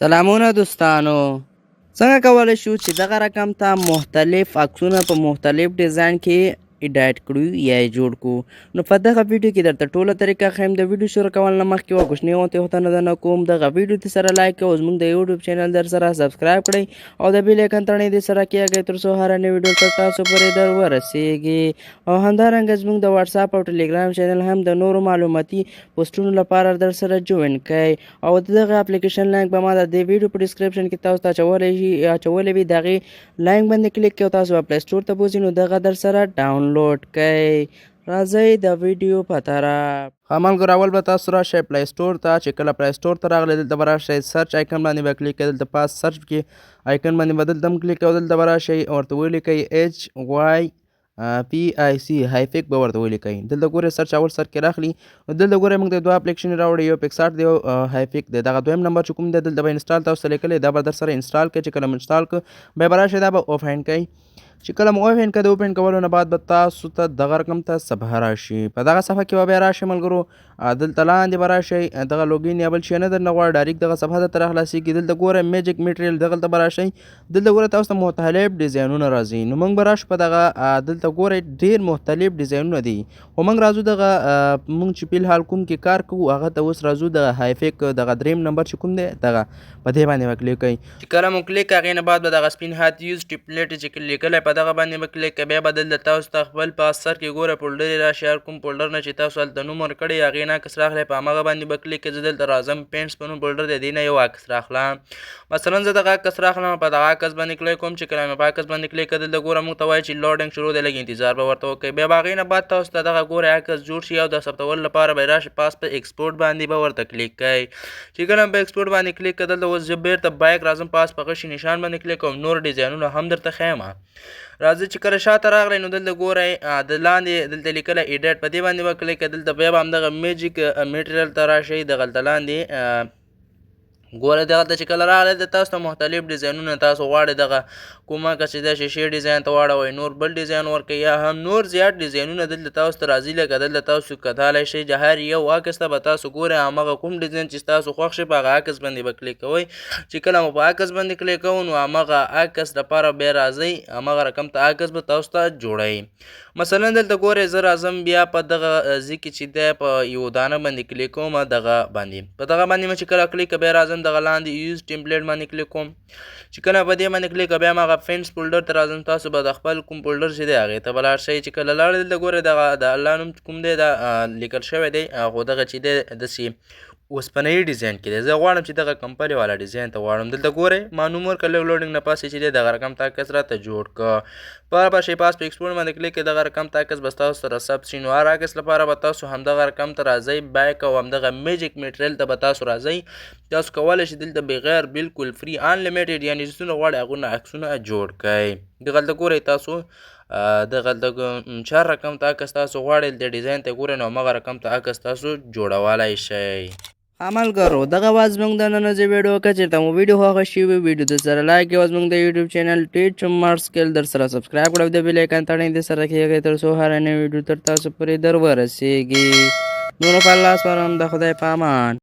سلامونه دوستانو، څنګه کولی شو چې دغه رقم ته مختلف عکسونه په مختلف ډیزاین کې ایډیټ کړو یا یې جوړ کړو؟ نو په دغه ویډیو کې درته ټوله طریقه ښیم. د ویډیو شروع کول نه مخکې یوه کوچنۍ غونډه غوښتنه درنه کوم، دغه ویډیو دې سره لایک او زموږ د یوټیوب چینل در سره سبسکرایب کړئ او د بیل ایکن تڼۍ دې سره کیږئ، تر څو هره نوې ویډیو تر تاسو پورې در ورسیږي. او همدارنګه زموږ د واتساپ او ټلیګرام چینل هم د نورو معلوماتي پوسټونو لپاره در سره جوین کړئ. او د دغه اپلیکیشن لینک به ما د دې ویډیو په ډیسکرپشن کې تاسو ته اچولی وي. د هغې لینک باندې کلیک کړئ او تاسو به پلی سټور ته بوځي، نو دغه در سره ډاونلوډ کړئ. راځئ د ویډیو په طرف. ښه ملګرو، اول به تاسو راشئ پلی سټور ته. چې کله پلی سټور ته راغلئ، دلته به راشئ، سرچ آیکن باندې به کلیک کړئ. دلته پاس سرچ کې آیکن باندې به دلته هم کلیک کوئ. دلته به راشئ او ورته ولیکئ HYPIC، هایفیک به ورته ولیکئ. دلته ګورئ، سرچ اول سر کې راخلي. نو دلته ګورئ، موږ ته دوه اپلیکیشن راوړي، یو پیکسارټ دی او هایفیک دی. دغه دویم نمبر چې کوم دی، دلته به انسټال تاسو ته لیکلی، دا به در سره انسټال کړئ. چې کله مو انسټال کړ، بیا به راشئ، دا به اوپن کړئ. چې کله مو اوپن کړ، د اوپن کولو نه بعد به تاسو ته دغه رقم ته صفحه راشي. په دغه صفحه کې به بیا راشئ ملګرو، دلته لاندې به راشئ. دغه لوګین یا بل شی نه درنه غواړي، ډایرکټ دغه صفحه درته راخلاصېږي. دلته ګورئ، میجک میټریل، دغلته به راشئ. دلته ګورئ، تاسو ته مختلف ډیزاینونه راځي. نو موږ به راشو په دغه، دلته ګورئ، ډېر مختلف ډیزاینونه دي، خو موږ راځو دغه، موږ چې فلحال کوم کې کار کوو، هغه ته اوس راځو. دغه هایفیک، دغه دریم نمبر چې کوم دی، دغه په دې باندې به کلیک کوئ. چې کله مو کلیک، هغې نه بعد به دغه سپین هات یوز ټیمپلیټ چې لیکلی، په دغه باندې به کلیک کوئ. بیا به دلته تاسو ته خپل په سر کې ګوره فولډر راشي. هر کوم فولډر نه چې تاسو هلته نوم ورکړی، هغې نه عکس راخلی، په هماغه باندې به کلیک کوئ. زه دلته راځم، پینټس په نوم فولډر دی، دې نه یو عکس راخلم. مثلا زه دغه عکس راخلم، په دغه عکس باندې کلیک کوم. چې کله مې په عکس باندې کلیک کړ، دلته ګوره موږ ته وایي چې لوډینګ شروع دی، لږ انتظار به ورته وکړئ. بیا به هغې نه بعد تاسو ته دغه ګوره عکس جوړ شي او د ثبتولو لپاره به راشي، پاس په ایکسپورټ باندې به ورته کلیک کوئ. چې کله په ایکسپورټ باندې کلیک کړ، دلته اوس زه بیرته بایک راځم، پاس په غشي نشان باندې کلیک کوم، نور ډیزاینونه هم درته ښیم. راځئ، چې کله شاته راغلی، نو دلته ګورئ، د لاندې دلته لیکلی ایډیټ، په دې باندې به کلیک کړئ. دلته بیا به همدغه میجک میټریل ته راشئ. دغلته لاندې ګوره، دغلته چې کله راغلی، د تاسو ته مختلف ډیزاینونه، تاسو غواړئ دغه کومه که چې د شیشې ډیزاین ته واړوئ، نور بل ډیزاین ورکړئ، یا هم نور زیات ډیزاینونه دلته تاسو ته راځي. لکه دلته تاسو کتلی شئ چې هر یو عکس ته به تاسو ګورئ، هماغه کوم ډیزاین چې تاسو خوښ شي، په هغه عکس باندې به کلیک کوئ. چې کله مو په عکس باندې کلیک کوو، نو هماغه عکس لپاره بیا راځئ، هماغه رقم ته عکس به تاسو ته جوړوي. مثلا دلته ګورئ، زه راځم بیا په دغه ځای کې چې دی، په یو دانه باندې کلیک کوم. دغه باندې، په دغه باندې مې چې کله کلیک، بیا راځم دغه لاندې یوز ټیمپلیټ باندې کلیک کوم. چې کله په دې باندې کلیک، بیا ما هغه فینس فولډر ته راځم. تاسو به د خپل کوم فولډر چې دی، هغې ته به لاړ شئ. چې کله لاړ، دلته ګورئ، دغه د الله نوم کوم دی، دا لیکل شوی دی، خو دغه چې دی داسې اوسپنۍ ډیزاین کې دی. زه غواړم چې دغه کمپلې والا ډیزاین ته غواړم. دلته ګورئ، ما نوم ورکړ، لږ لوډینګ نه پاسې چې دی دغه رقم ته عکس راته جوړ کړ. په شي پاس په ایکسپورټ باندې کلیک کړئ، دغه رقم ته عکس به تاسو سره ثبت شي. نو هر عکس لپاره به تاسو همدغه رقم ته راځئ، بیک او همدغه میجک میټریل ته به تاسو راځئ. تاسو کولی شئ دلته بغیر بالکل فری انلیمیټډ، یعنې چې څونه غواړئ هغونه عکسونه جوړ کړئ. دغلته ګورئ تاسو، دغلته چار رقم ته عکس تاسو غواړئ، د ډیزاین ته ګورئ، نو هماغه رقم ته عکس تاسو جوړولی شئ. ملګرو، دغه وه زموږ د نننۍ ویډیو. که چېرته مو ویډیو خوښه شوې، ویډیو در سره لایک او زموږ د یوټیوب چینل ټیچ مار سکیل در سره سبسکرایب کړئ، د بیل ایکن تڼۍ در سره کښېږئ، تر څو هره نوې ویډیو تر تاسو پورې در ورسېږي. نور په الله سپارم، د خدای په امان.